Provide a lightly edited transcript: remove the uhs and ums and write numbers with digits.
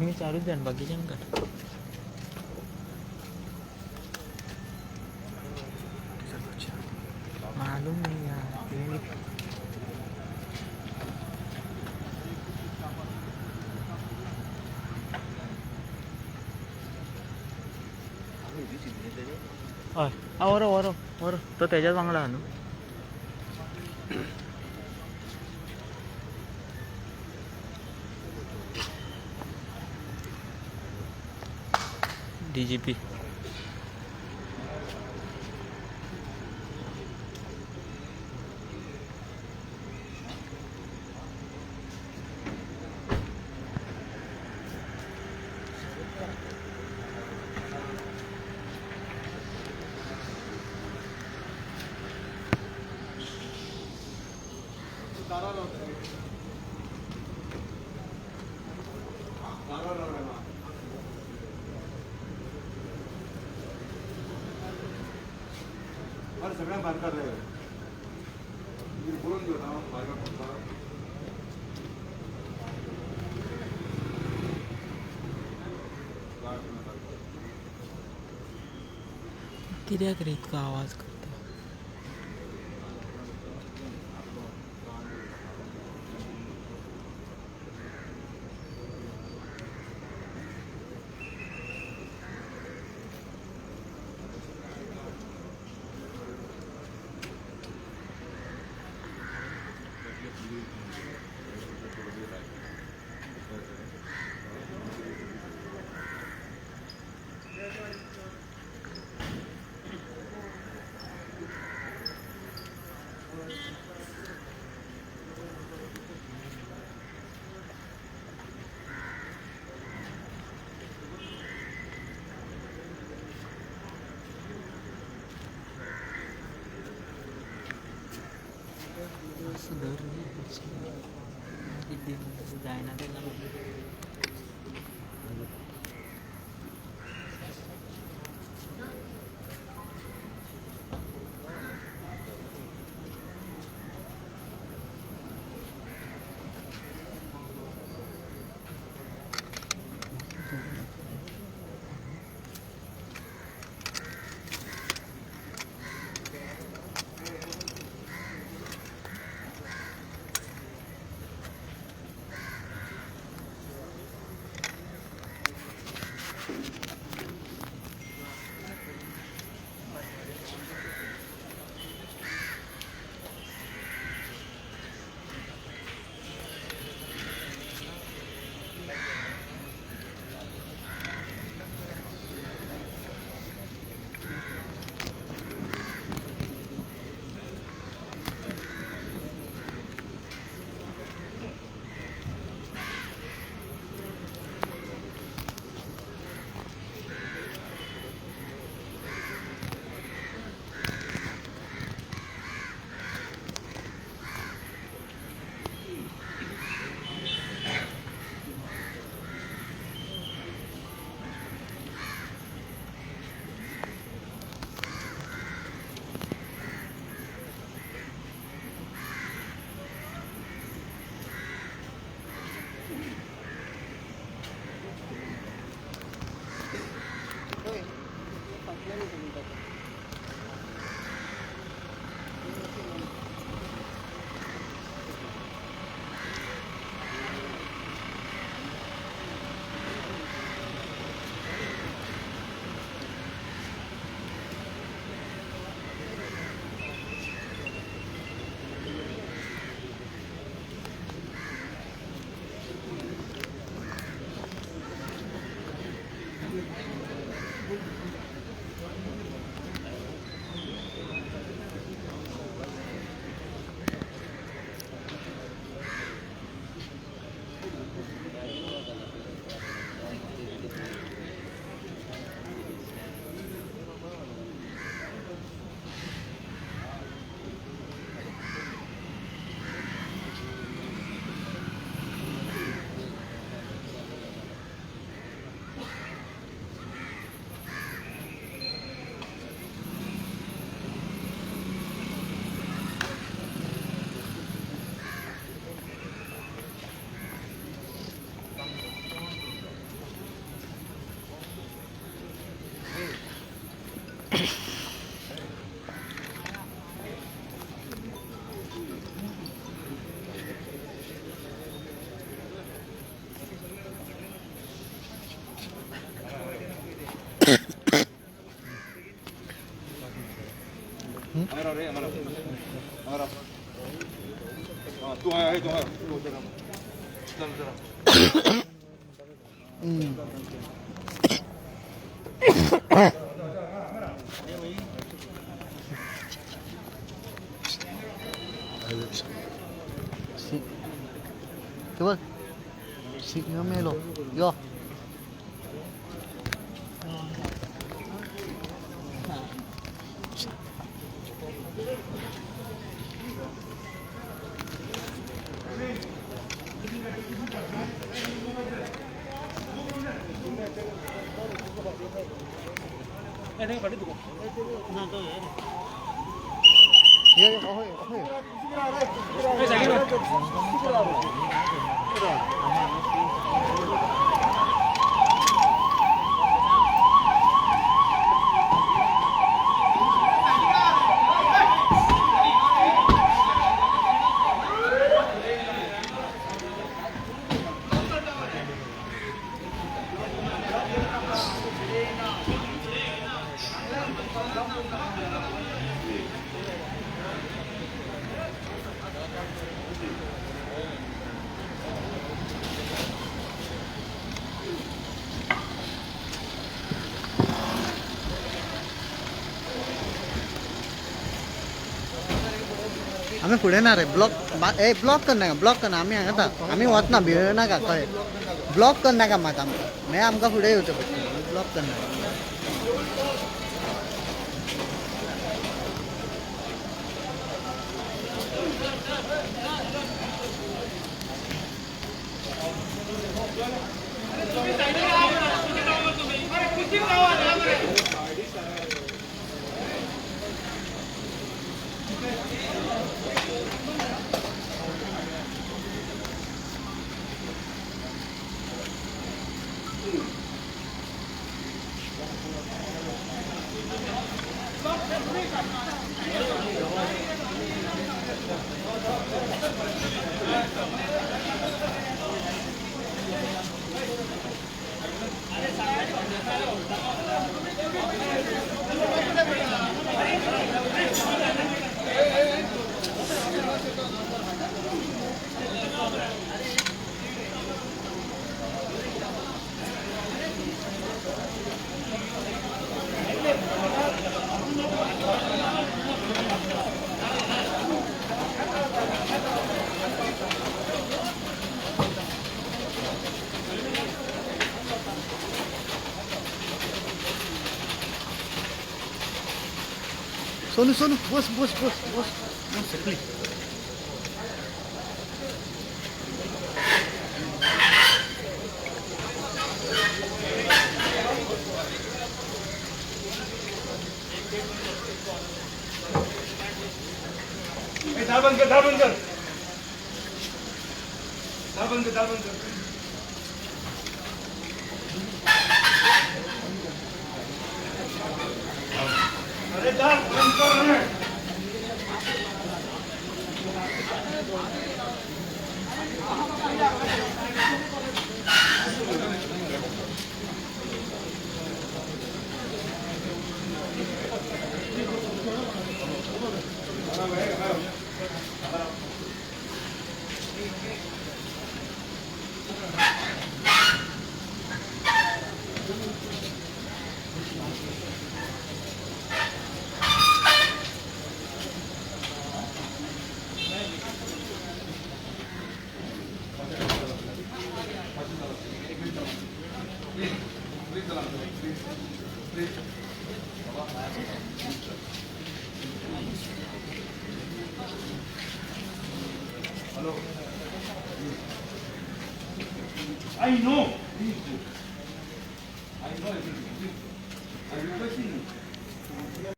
तुमी चारूच जाण बाकीच्यांक काड. मालूम नहीं यार. हय, व्हरो व्हरो व्हरो, तो तेज्याच वांगडा आहा न्हू. DGP. सगळ्यांक भायर काडले, बरोवन दिवं भायर काडपाक. कित्याक रे इतको आवाज करता? असं धर रे, किती जायना ते. हांगा रे, हांगा हांगा. तूं हांगा, तूं हांगा. चल चल. ते बघ, सिंह मेलो यो. यो यो, अहोय अहोय. आमी फुडें ना रे, ब्लॉक ए ब्लॉक करनाका, ब्लॉक करना. आमी हांगा आमी वतना भियो नाका, कळ्ळें? ब्लॉक करनाका मात आमकां, मागीर आमकां फुडें येवचें पडटलें. ब्लॉक करनाका. सोनू सोनू, बस बस बस बस बस प्लीज. दार बंद कर, दार बंद कर, दार बंद कर, दार बंद कर. अरे दार बंद कर रे. Hello. I know.